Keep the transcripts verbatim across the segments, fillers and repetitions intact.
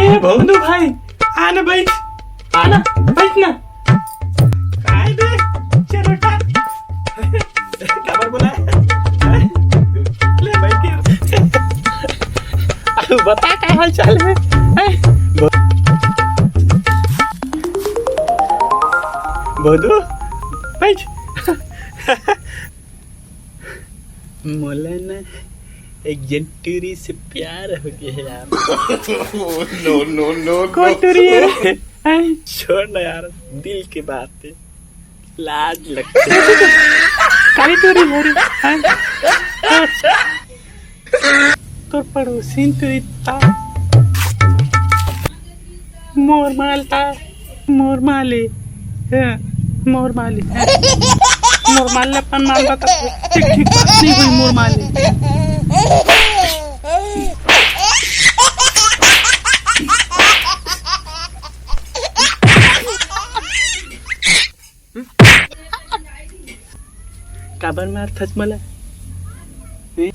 ए भोंदू भाई, आ ना बैठ, आ ना बैठ ना। काय बे चरोटा, काबर बोला? ले बैठ के। अरे बता, का हाल चाल है? हैं? भो-, भोंदू, बैठ। मोला ना एक जन टूरी से प्यार हो गया है यार। No, no, no, no। कौन टूरी है रे? हैं? छोड़ ना यार, दिल की बात है, लाज लगती है। काली टूरी है रे, हैं? तोर पड़ोसी टूरी ता। मोर माल ता, मोर माल ए, हाँ, मोर माल ए, हाँ। मोर माल ले अपन माल बता, ठीक, ठीक बात नहीं हुई मोर माल ए। काबर मारथस मोला? हैं?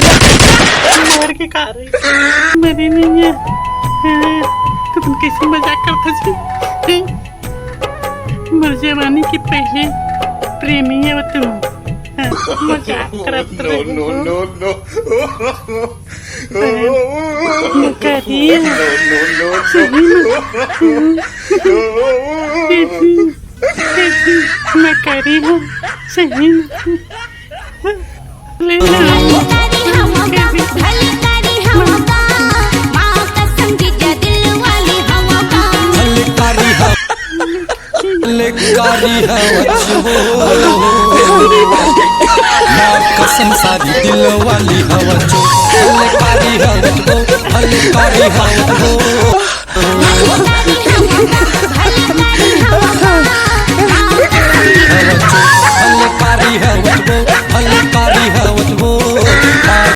मार के का रे? मरे नहीं है। हैं? तो तुम कैसे मजाक करथस? हैं? मर जवानी के पहले प्रेमी है वो तुम। हैं? मजाक करत रहे हो। No, no, no। मैं कह रही हूँ। सही में। मैं कह रही हूँ। सही में। ले लो। भलकारी हवा का, भलकारी हवा का, माँ कसम जीजा दिल वाली हवा का। भलकारी हवा। लेकारी हवच वो, माँ कसम सारी दिल वाली हवच वो। लेकारी हवच वो, लेकारी हवच वो।